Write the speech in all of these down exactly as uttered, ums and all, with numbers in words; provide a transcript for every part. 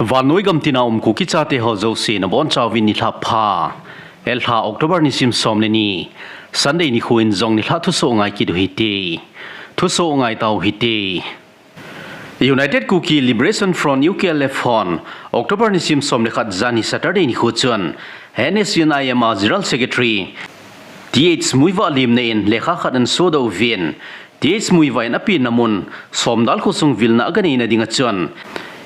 Vannoi gamtina um Kuki chate ho jouse nabonchauvin nilhah pha. Elha October nisim som le ni, Sunday nikho in jong nilhah thusoh ngai kit u hite. Thusoh ngai tau hite. United Kuki Liberation Front, U K L F hon October nisim som le khat janhi Saturday nikho chun N S C N I M a General Secretary Th Muivah limna in lekha khat ana sodoh uvin, Th Muivah in apenna mun Somdal khosung vilna aganeina dinga chun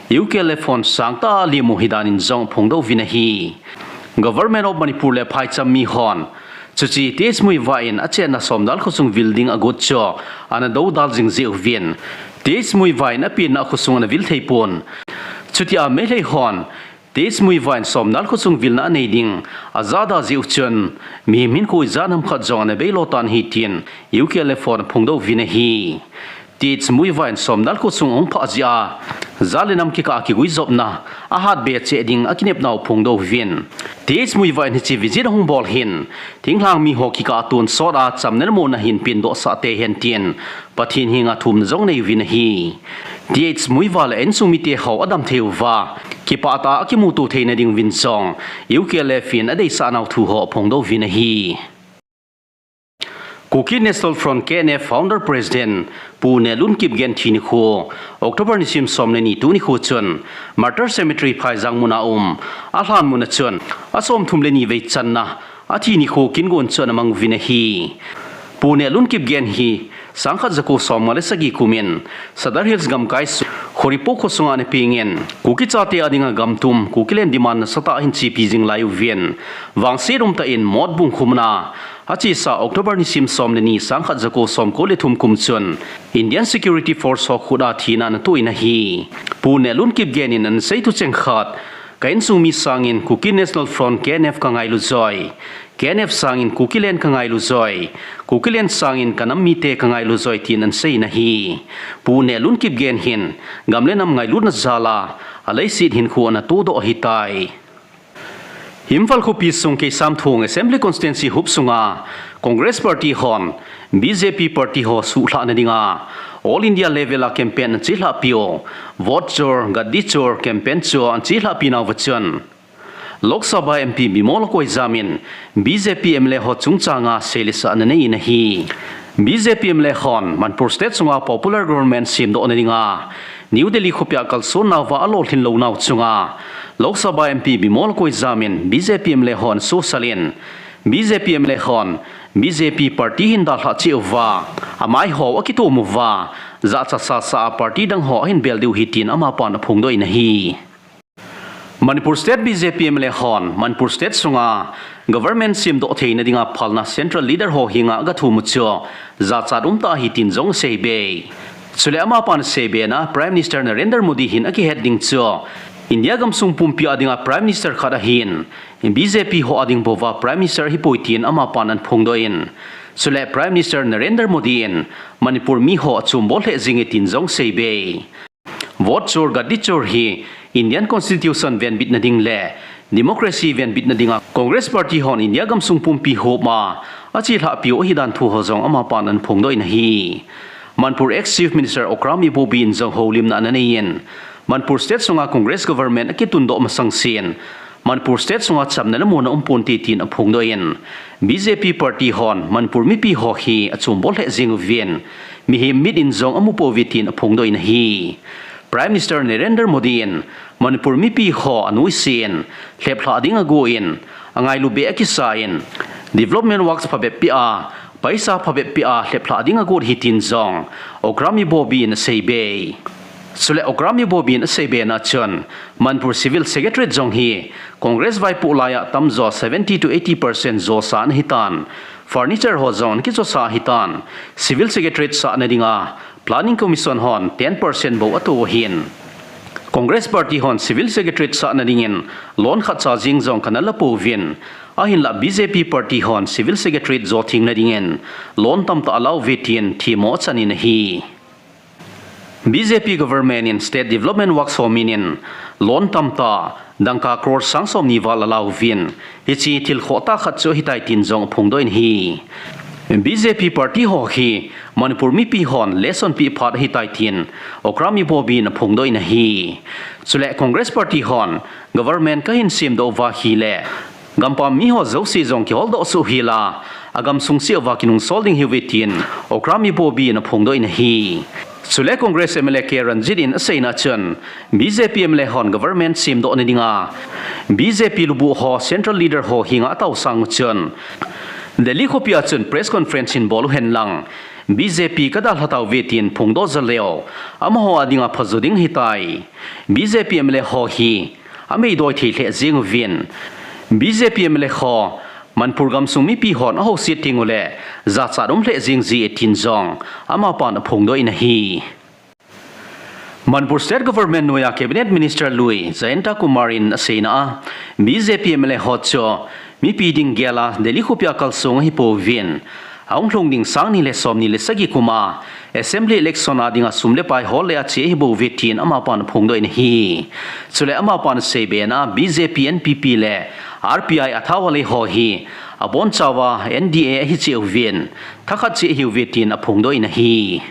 U K L F hon sangtah a lemu hidan in jong aphongdoh uvin ahi. Government of Manipur le phaicham mihon chuche Th Muivah in achenna Somdal khosung vil ding agot chu ana dodal jing jeh uvin, Th Muivah in apenna khosung ana vil theipon. Chutia Meitei hon Th Muivah in Somdal khosung vilna anei ding ajahda jeh u chun mihem hinkho ijat ham khat jong ana beilo tan ahi tin U K L F hon aphongdoh uvin ahi. Th Muivah in Somdal khosung ahung phah jeh a jat le nam kikah a kiguijopna ahatbe cheh ding akinepnau aphongdoh uvin, Th Muivah in hiche visit ahung bol hin thinglhang miho kikah a tonsot a chamna le muonna hin pendohsah tei hen tin Pathen henga thumna jong anei uvin ahi. Th Muivah le a insung mite ho adam thei uva kipah tah a akimuto theina ding uvin jong U K L F in adeisahnau thu ho aphongdoh uvin ahi. Kuki National Front, K N F, Founder President Pu Nehlun Kipgen thi nikho, October nisim som le ni tuni nikho chun Martyr Cemetery Phaijang muna um alhan muna chun asom thum le ni vei channa athi nikho kingon chu ana mang uvin ahi. Pu Nehlun Kipgen hi sangkhat jako somnga le sagi kumin Sadar Hills gamkai Khoripok khosunga ana pengin, Kuki chate adinga gamtum Kukiland demand nasatah a ahin chepi jing lai uvin, vangset umtah in Motbung khomuna achesa October nisim som le ni sangkhat jako somko le thum kum chun Indian Security Force ho khut a thina ana toh in ahi. Pu Nehlun Kipgen in ana sei thucheng khat, ka insung mi sangin Kuki National Front, K N F, kangailu joi. K N F sangin Kukiland kangailu joi. Kukiland sangin kanam mite kangailu joi tin ana sei in ahi. Pu Nehlun Kipgen hin gam le nam ngailutna jal a aleiset hinkho ana todoh ahitai. Imphal khopi sung Keisamthong Assembly Constituency huop sunga Congress Party hon B J P Party ho suhlhahna dinga All India level a campaign ana chelhahpiu Vote Chor Gaddi Chor campaign chu ana chelhahpi nauva chun Lok Sabha M P Bimol Akoijam in B J P M L A ho chungchanga seilesah ana nei in ahi. B J P M L A hon Manipur State sunga popular government semdohna dinga New Delhi khopia kalson nauva alolhin lounau chunga Lok Sabha M P Bimol Akoijam in B J P M L A hon suhsal in B J P M L A hon B J P party ahin dalhah cheh uva amai ho akitom uva jachat sasa a party dang ho ahin bel diu ahi tin amapan aphongdoh in ahi. Manipur State B J P M L A hon Manipur State sunga government semdoh theina dinga phalna central leader ho henga agathum u chu jachat umtah ahi tin jong aseibe. Chule amapan aseibe na Prime Minister Narendra Modi hin akihet ding chu India gamsung pumpi a dinga Prime Minister khat ahin B J P ho a ding bouva Prime Minister ahipoi tin amapan ana phongdoh in, chule Prime Minister Narendra Modi in Manipur mi ho achombol lheh jenge tin jong aseibe. Vote Chor Gaddi Chor hi Indian Constitution venbitna ding le democracy venbitna dinga Congress Party hon India gamsung pumpi huop a achelhahpiu ahidan thu ho jong amapan ana phongdoh in ahi. Manipur ex Chief Minister Okram Ibobi in jong houlimna ana nei in, Manipur State sunga Congress government akitundoh masangsen Manipur State sunga chamna le muonna umponte tin aphongdoh in, B J P party hon Manipur mipi ho hi achombol lheh jeng uvin, mihem mit in jong amupouve tin aphongdoh in ahi. Prime Minister Narendra Modi in Manipur mipi ho anuisat in lheplhah ding agon, angailu beh akisa in, development works phabep pea, paisa phabep pea lheplhah ding agot ahi tin jong Okram Ibobi in aseibe. Chule Okram Ibobi in aseibe na chun, Manipur Civil Secretariat jong hi Congress vaipoh laiya tamjo seventy to eighty percent josa ana hitan, furniture ho jong ana kijosa ahitan, Civil Secretariat sahna dinga Planning Commission hon ten percent bou ato ahin, Congress Party hon Civil Secretariat sahna dingin loan khatcha jeng jong kana lapouvin, ahinlah B J P Party hon Civil Secretariat jothengna dingin loan tamtah alauve tin themmo achan in ahi. B J P government in State Development Works ho min in loan tamtah dangka crore sang somni val alauvin, hiche thil khohtah khat chu ahitai tin jong aphongdoh in ahi. B J P party ho hi Manipur mipi hon lesson peh phat ahitai tin Okram Ibobi in aphongdoh in ahi. Chule Congress party hon government kahin semdoh uva ahile gampam mi ho jouse jong kiholdoh soh hel a, agamsung seh uva kinungsol ding ahiuve tin Okram Ibobi in aphongdoh in ahi. Chule Congress M L A K Ranjit in aseina chun, B J P M L A hon government semdoh na dinga B J P lubuh ho central leader ho henga ataosang u chun Delhi khopi a chun press conference hin bol uhen lang, B J P kadalha tauve tin phongdoh jal leu, amaho a dinga phajo ding ahitai. B J P M L A ho hi ameidoi thei lheh jeng uvin, B J P M L A ho Manipur gamsung mipi hon ahouset teng uleh jachat um lheh jeng ji e tin jong amapan aphongdoh in ahi. Manipur State Government noiya Cabinet Minister lui Jayanta Kumar in aseina a, B J P M L A ho chu mipi ding gel a Delhi khopi a kalsong ahipouvin, ahung lhung ding sang ni le som ni le sagi kum a Assembly election a dinga sum le pai hol le a che ahibouve tin amapan aphongdoh in ahi. Chule amapan aseibe na B J P, N P P le R P I athao a lei ho hi abonchauva N D A ahi cheh uvin, thakhat cheh ahiuve tin aphongdoh in ahi.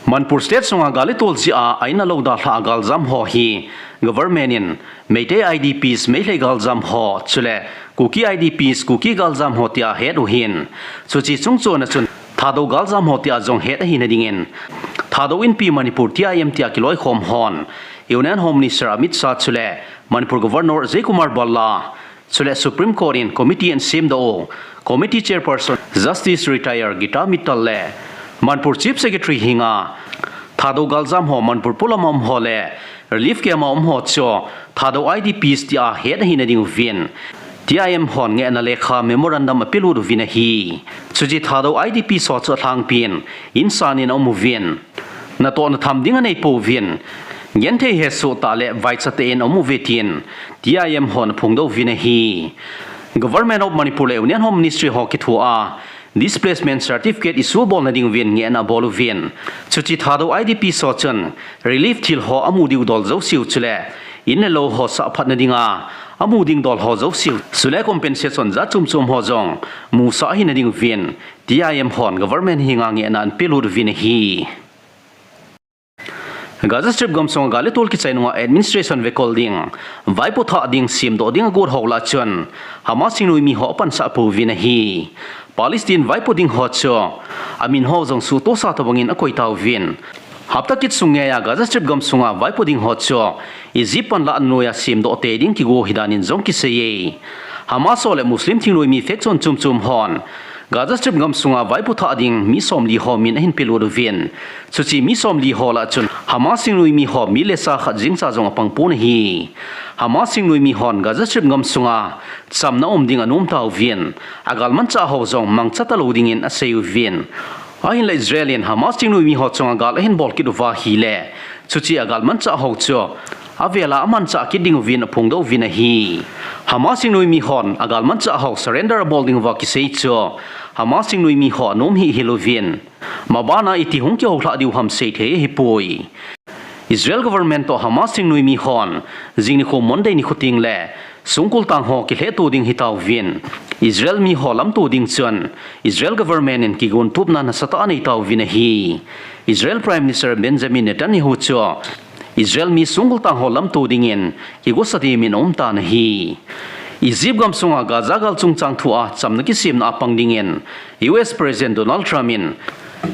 Manipur State sunga gal le tol jeh a a in a lou dalha a galjam ho hi government in Meitei I D Ps, Meitei galjam ho, chule Kuki I D Ps, Kuki galjam ho tia het uhin, chuche chungchon a chun Thadou galjam ho tia jong het ahina dingin, Thadou Inpi Manipur, T I M tia kiloikhom hon Union Home Minister Amit Shah chule Manipur Governor Ajay Kumar Bhalla, chule Supreme Court in committee ahin semdoh u, committee chairperson Justice Retired Geeta Mittal le Manipur Chief Secretary henga Thadou galjam ho Manipur pulam a um ho le relief camp a um ho chu Thadou I D Ps tia het ahina ding uvin, T I M hon ngehna lekha memorandum apelut uvin ahi. Chuche Thadou I D Ps ho chu alhangpin insan in aum uvin, natohna tham ding aneipouvin, genthei hesoh tah le vaicha tah in aum uve tin T I M hon aphongdoh uvin ahi. Government of Manipur le Union Home Ministry ho kithoa displacement certificate issue bolna ding uvin ngehna abol uvin, chuche Thadou I D Ps ho chun relief thil ho amu diu dol jouseu chule in le lou ho sahphatna dinga amu ding dol ho jouseu chule compensation jat chom chom ho jong musah ahina ding uvin T I M hon government henga ngehna ahin pelut uvin ahi. Gaza Strip gamsunga gal le tol kichai nunga administration vekol ding vaipo thah ding semdoh ding agot ho lah a chun Hamas thingnoimi ho apansah pouvin ahi. Palestine vaipo ding ho chu amin ho jong suhtohsa tobangin akoi tauvin, hapta kit sung ngeiya Gaza Strip gamsunga vaipo ding ho chu Egypt panlahna noiya semdoh tei ding kigo ahidan in jong kiseiye. Hamas ho le Muslim thingnoimi faction chom chom hon Gaza Strip gamsunga vaipo thah ding mi somli ho min ahin pelut uvin, chuche mi somli ho lah a chun Hamas thingnoimi ho mi le sa khat jengcha jong apangpon ahi. Hamas thingnoimi hon Gaza Strip gamsunga chamna um ding anom tauvin, agalmanchah ho jong mangcha talou dingin aseiuvin, ahinla Israel in Hamas thingnoimi ho chunga gal ahin bol kit uva ahile, chuche agalmanchah ho chu avela amanchah kit ding uvin aphongdoh uvin ahi. Hamas thingnoimi hon agalmanchah ho surrender abol ding uva kisei chu Hamas thingnoimi ho anom hihhel uvin, mabana iti hung kihoulhah diu ham seithei ahipoi. Israel government toh Hamas thingnoimi hon jing nikho Monday nikho tengle songkul tang ho kilhehto ding ahitauvin, Israel mi ho lamto ding chun Israel government in kigontupna nasatah anei tauvin ahi. Israel Prime Minister Benjamin Netanyahu chu Israel mi songkul tang ho lamto dingin kigosa temin aumtan ahi. Egypt gamsunga Gaza gal chungchang thua chamna kisemna a pang dingin U S President Donald Trump in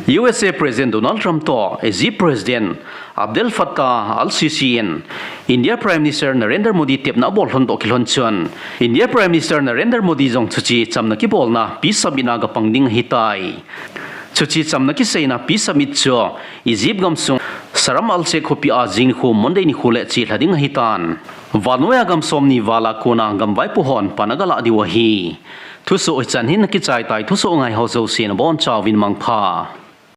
U S A President Donald Trump toh Egypt President Abdel Fattah al-Sisi in India Prime Minister Narendra Modi tepna abol lhon toh kilhon chun India Prime Minister Narendra Modi jong chuche chamna kibolna peace summit a gapang ding ahitai. Chuche chamna kiseina peace summit chu Egypt gamsung Sharm el-Sheikh khopi a jing nikho Monday nikho le chelha ding ahitan. Vannoiya gam somni vala kona gam vaipo hon pan agalah diu ahi. Thusoh hichan hin akichai tai, thusoh ngai ho jousen abonchauvin mangpha.